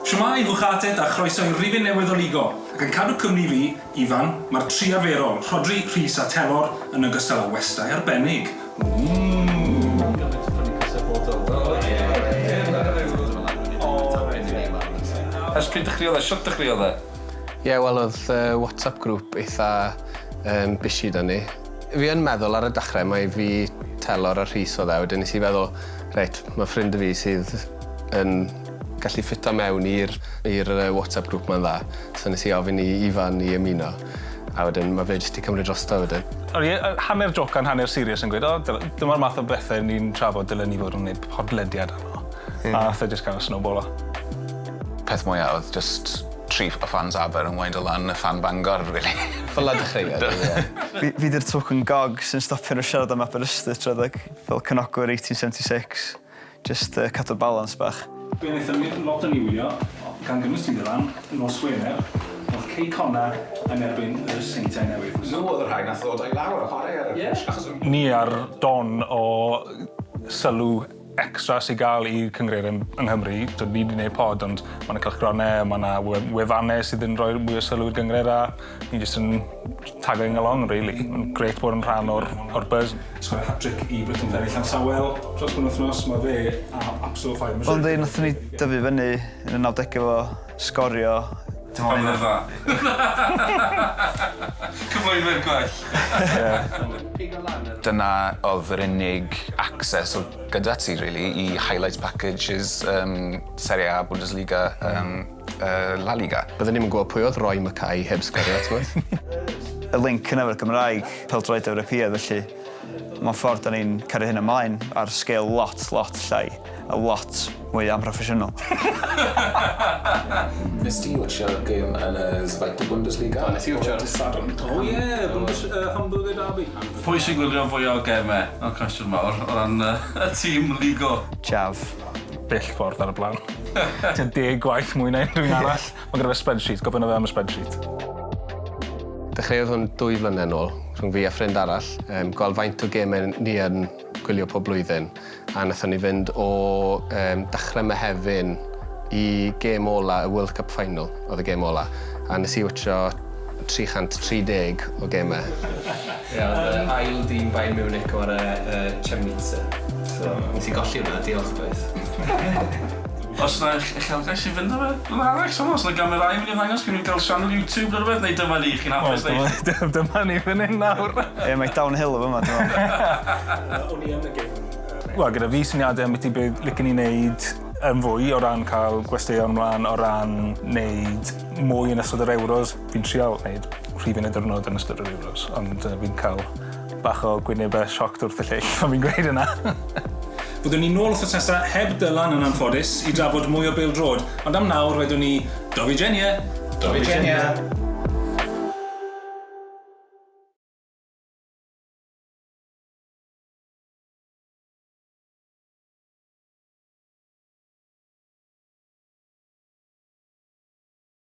Shwmae, Hwchatet a chroeso i rifyn newydd o Ligo, ac yn cadw cwmni fi, Ifan, mae'r tri arferol, Rhodri, Rhys a Telor, yn ogystal â westai arbennig. Ers pryd dechreuodd e? Shwt dechreuodd e? Ie, wel oedd WhatsApp group eitha yym busy 'da ni. Fi yn meddwl ar y dechrau mai fi, Telor a Rhys oedd e, wedyn nes i feddwl, reit, ma' ffrind 'da fi sydd yn gallu ffito mewn i'r i'r yy WhatsApp group 'ma'n dda. So nes i ofyn i Ifan i ymuno, a wedyn ma' fe jyst 'di cymryd drosto wedyn. O'n i yy hanner jocan hanner serious yn gweud o dyl- dyma'r math o bethe ni'n trafod dylen ni fod yn neud podlediad arno. A nath e jyst kind of snowballo. Peth mwya o'dd jyst tri o fans Aber yn weindo lan y fan Bangor rili. Fel 'a dechreuodd e ie. Fi fi 'di'r token gog sy'n stopio nhw siarad am Aberystwyth tra adeg fel cefnogwr 1876. Jyst yy cadw'r balans bach. Be wnaethon ni lot o ni wylio, gan gynnwys ti Dylan, nos Wener, oedd Cei Connah yn erbyn y Seintiau Newydd. Nhw oedd y rhai nath ddod â i lawr a chwarae ar y Ie. Achos Ni ar don o sylw extra sy ga'l i'r cynghreir yn yng Nghymru. T'od ni 'di neud pod ond ma' 'na cylchgrone ma' 'na we- wefane sydd yn rhoi mwy o sylw i'r gynghrair a ni jyst yn tagging along really. Ma'n grêt bod yn rhan o'r o'r buzz. Sgorio hat-trick i Briton Ferry Llansawel dros penwthnos ma' fe ar absolute fire. Wel yndi nathon ni dyfu fyny yn y nawdege efo Sgorio. Pam oedd e'n dda? Cyflwynwyr gwell. Dyna o'dd yr unig access o'dd gyda ti rili i highlights packages yym Serie A, Bundesliga yym yy La Liga. Bydden ni'm yn gwybod pwy oedd Roy Makaay heb sgorio t'mod? Y link yna efo'r Gymraeg, pêl-droed Ewropeaidd felly mewn ffordd 'dan ni'n cario hyn ymlaen ar sgêl lot lot llai a lot mwy amhroffesiynol. Nes ti watsio gêm yn y Zweite Bundesliga? Do, nes i watsio ar dy Sadwrn. O ie, Bundes- yy Hamburger Derby. Pwy sy'n gwylio fwya o geme? Ma'n cwestiwn mawr o ran yy y tîm Ligo. Chav. Bell ffordd ar y blaen. Tua deg gwaith mwy na unrhyw un arall. Ma' gyda fe spreadsheet, gofynna fe am y spreadsheet. Dechreuodd hwn dwy flynedd nôl, rhwng fi a ffrind arall, yym gweld faint o geme ni yn gwylio pob blwyddyn, a nathon ni fynd o yym dechre Mehefin i gêm ola y World Cup Final, o'dd y gêm ola, a nes i watsio 330 o geme. Ie, oedd yy ail dîm Bayern Munich yn ware yy Chemnitzer. So, nes i golli hwnna, diolch bois. Oes 'na uchelgais i fynd â fe ymhellach? Oes 'na gamerâu yn mynd i ymddangos? Gewn ni gael sianel YouTube neu rywbeth? Neu dyma ni, chi'n hapus neu... Wel, dyma ni fan hyn nawr. Ie, mae downhill o fyma, dwi'n meddwl. O'n i yn y gêm. Wel, gyda fi syniadau ambiti be licen i wneud yn fwy o ran cael gwesteion mlaen, o ran wneud mwy yn ystod yr Euros. Fi'n trial wneud rhif un y diwrnod yn ystod yr Euros, ond uh, fi'n cael bach o gwynebau shocked wrth y lleill pan fi'n gweud yna. Byddwn ni nôl wythnos nesa heb Dylan yn anffodus i drafod mwy o bêl-droed, ond am nawr wedwn ni Do Widzenia! Do Widzenia!